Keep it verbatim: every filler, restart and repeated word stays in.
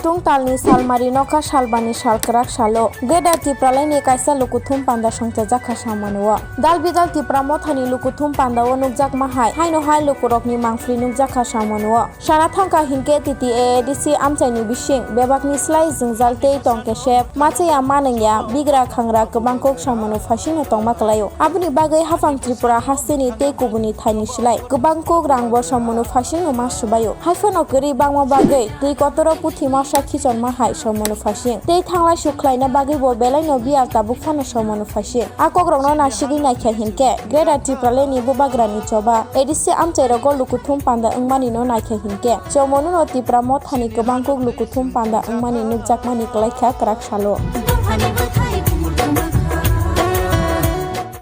Tungtalni salmari nokha salbani sal kwrak salo Greater Tipralandni kaisa lukuthum panda songchajakha samano. Dalbidal Tipra Mothani lukuthum pandao nukjakma hai haino hai lukurokni mangpli nukjakha samano. Sana thangkha hinkhe T T A A D C amchaini bising bebakni slai jwngjal tei tong kesep, machaya manwngya, bigra khangra kwbang kok samano phaisingno tongma kwlaio. Aboni bagwi haphang Tripura hasteni tei kubuni thaini slai kwbang kok rangbo samano phaisingno ma swbaio. Haiphano kwrwi bangma bagwi twi kotoro puthi masa khichonma hai samano phaising tei thanglai suk khlaina bagwibo belaino biyal tabuk phano samano phaising. A kokrokno nasigwi naikha hinkhe Greater Tipralandni bubagrani choba A D C amchairogo lukuthum panda wngmanino naikha hinkhe Chomonu no Tipra Mothani kwbang kok lukuthum panda wngmani nukjakmani kwlaikha kwrak salo.